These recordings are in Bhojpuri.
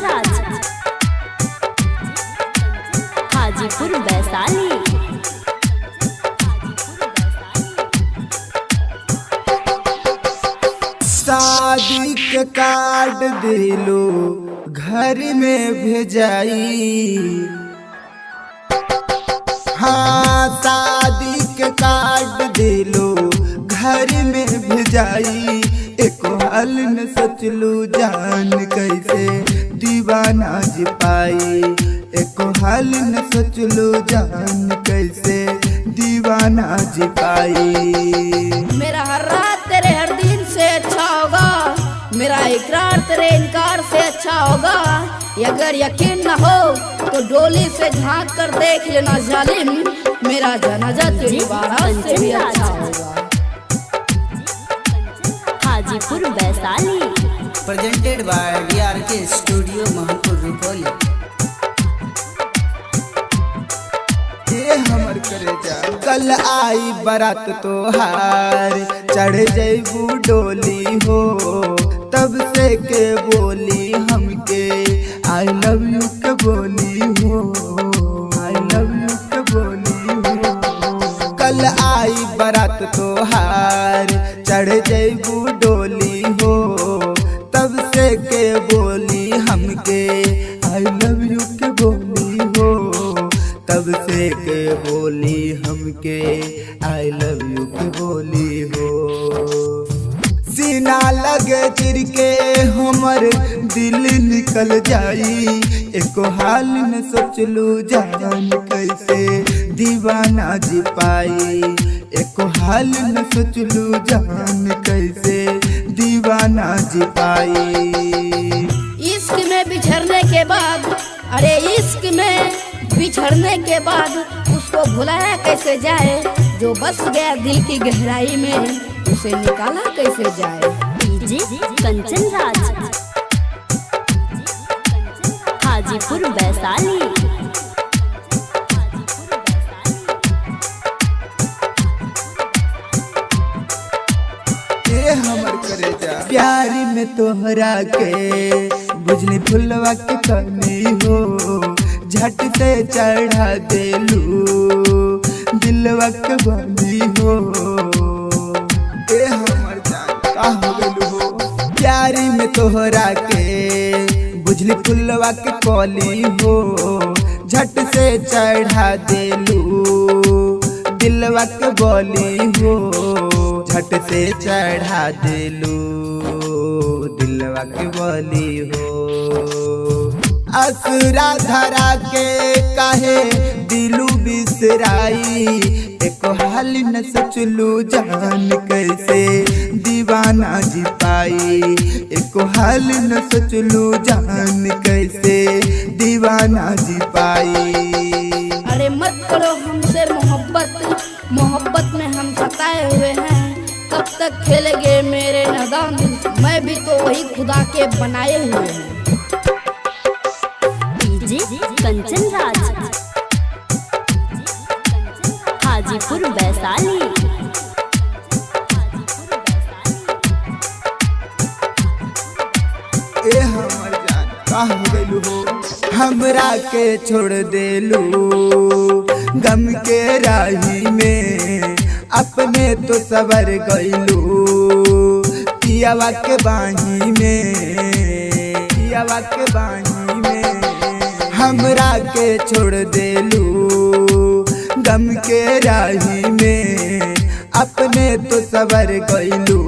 राज, हाजीपुर वैशाली। शादी के कार्ड दिलो घर में भेजाई। हाँ, शादी के कार्ड दिलो घर में भेजाई। एको हाल न सोचलू जान कैसे दीवाना जी पाई। एको हाल न सोचलू जान कैसे दीवाना जी पाई। मेरा हर रात तेरे हर दिन से अच्छा होगा, मेरा इकरार तेरे इनकार से अच्छा होगा। अगर यकीन न हो तो डोली से झांक कर देख लेना जालिम, मेरा जनाजा तेरी बारात से भी अच्छा होगा। Hajipur Vaishali. Presented by DRK Studio Mahanpur Rupoli. ए हमर करेजा, कल आई बारात तोहार, चढ़ जैबू डोली हो। तब से के बोली हमके I love you के बोली हो, I love you के बोली हो। कल आई बारात तोहार, चढ़ जैबू डोली हो। तब से के बोली हमके I love you के बोली हो। तब से के बोली हमके I love you के बोली हो। सीना लगे चिर के हमर दिल निकल जाई। एको हाल न सोचलू जान कैसे दीवाना जी पाई। एको हाल न सोचलू जान कैसे दीवाना जी पाई। इश्क में बिछड़ने के बाद, अरे इश्क में बिछड़ने के बाद उसको भुलाया कैसे जाए, जो बस गया दिल की गहराई में उसे निकाला कैसे जाए। डीजे कंचन राज, हाजीपुर वैशाली। ए हमर करेजा, प्यार में तोहरा के बुझली फुलवा के कमी हो। झट से चढ़ा देलू दिलवा के बनी हो। ए हमर जान का हो गइलू हो। प्यार में तोहरा के बुझली फुलवा के कली हो। झट से चढ़ा देलू दिलवा के बोली हो। झट से चढ़ा देलू दिलवा के बोली हो। असुरा धरा के काहे दिलू बिसराई। एको हाल न सोचलू जान कैसे दीवाना जी पाई। एको हाल न सोचलू जान कैसे दीवाना जी पाई। अरे मत करो हमसे मोहब्बत, मोहब्बत में हम सताए हुए हैं। कब तक खेलेंगे मेरे नादान, मैं भी तो वही खुदा के बनाए हुए हैं। डीजे कंचन राज, हाजीपुर वैशाली। ए हमर जान का हो गइलू हो। हमरा के छोड़ देलू गम के राही में। अपने तो सबर गइलू पियावा के बाही में, पियावा के बाही में। हमरा के छोड़ देलू गम के राही में। अपने तो सबर गइलू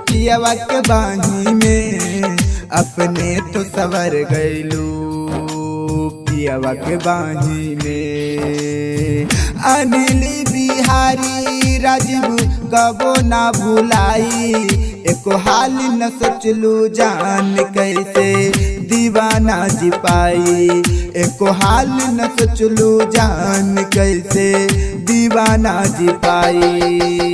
पियावा के बाही में। अपने तो सवर गइलू पियावा के बाही में। अनिल बिहारी राजीव कबो ना भुलाई। एको हाल न सोचलू जान कैसे दीवाना जी पाई। एको हाल न सोचलू जान कैसे दीवाना जी पाई।